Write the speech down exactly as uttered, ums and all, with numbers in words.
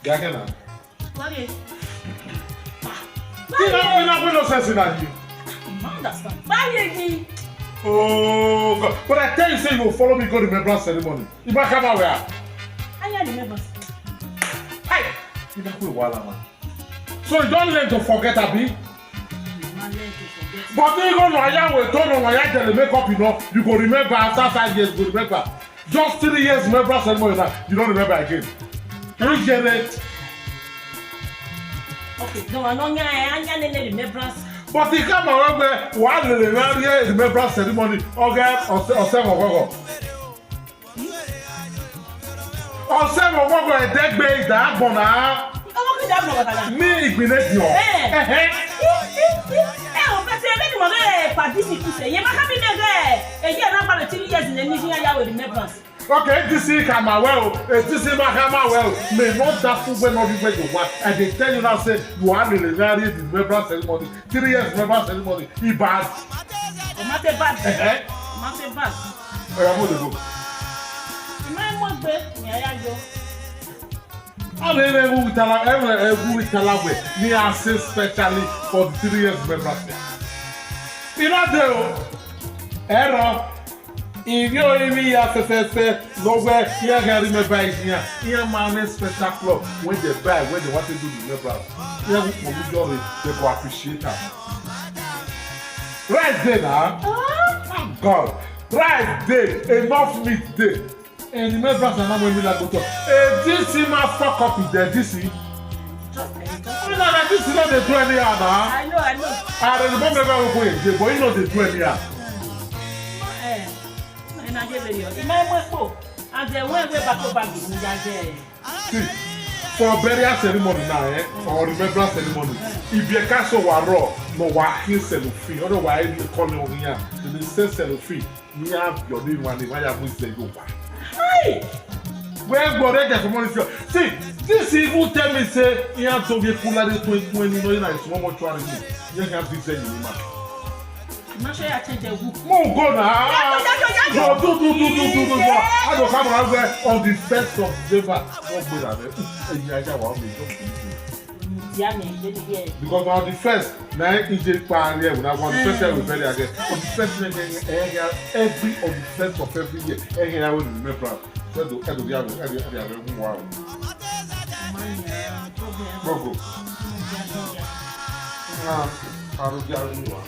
Gagana. Why? You know, you know, no sense in that. I don't understand. Why you? Oh God! But I tell you, say you go follow me go remembrance ceremony. You back come out where? I don't remember. Hey, you know who wala man. So you don't learn to forget, abi? My leg is forget. But you go no aya we to no aya jere make up, you know. You go remember after five years, you go remember. Just three years remembrance ceremony now, you don't remember again. You get it? Okay, no, I don't nya anya ne remembrance. But the come away where one lele na remembrance ceremony. Okay, ose ose gogo. Ose gogo edegbe ida agbona. Ọmọ kejì àgbọ̀n bàtà náà. Ni ìpínlẹ̀ di o. Eh. Ẹhẹ́. Ẹ ò fẹ́ ti ẹgbẹ́ ìmọ̀ bẹ́ẹ̀ pàdé sí kùsẹ̀. Yẹn bá kábí bẹ́ẹ̀ bẹ́ẹ̀. Èyí ẹ̀ náà gbàdọ̀ three years ní ní yàrá with remembrance. Okay, this is come away o. Eh, this is my come away o. Me not that food when not where you want. I dey tell you now say you are the legendary the remembrance ceremony. Three years remembrance ceremony. E bad. Ọmọ tẹ bad. Ẹhẹ́. Ọmọ tẹ bad. Oya mo dey go. Ìmọ̀ ẹ̀ mọ̀ gbé ní ayá yọ. How dey even with Tala, even with Talagwe, me I say specially for the three years remembrance. You know dey o. Ẹ̀rọ. Ìrí orí ya fẹ́fẹ́fẹ́ lọ́wọ́ yẹ kẹ́ remember ìyá. Ìyá máa ní special club when they buy, when they want to do the remembrance. Ìyá who pọ̀ lójú ọ̀rẹ́, they go appreciate am. Rice dey na. Thank God. Rice dey, enough meat dey. And remembrance na now when me like go talk. Eh, this thing ma fuck up with the this thing. Oh, no, no, this thing no dey do anyhow na. I know, I know. I dey remember never open again, but e no dey do anyhow. Eh, ẹ na jẹ́ bẹ̀rẹ̀ ọ̀. Ìmọ̀ ẹ̀ mọ̀ pọ̀. And then when we back up back with me, I say, See, for burial ceremony now, eh, or remembrance ceremony, if you can't so wa raw, no wa kill cellophane, otherwise you call me on here, they say cellophane. Me have your name one name, I have with the go. Hi! Where go they get money for? See, this even tell me say he have to be cooler than twenty twenty, no, you know, it's one mortuary. You have this thing, man. Make sure you change the hook. Mo go na. Yago, yago, yago. No, do do do do do do do. I go come around there on the first of December. Mo go na there. Ẹ̀yin ajá wa mi jọ. Yeah, me, baby, yeah. Because on the first, na E J pa here, we na one first year we bury again. On the first year, eh, eh, eh, every on the first of every year, eh, eh, I will remember. So do I do yeah, I do yeah, wow. Man, yeah, problem. Go go. Yeah, yeah. Ah, I do yeah, wow.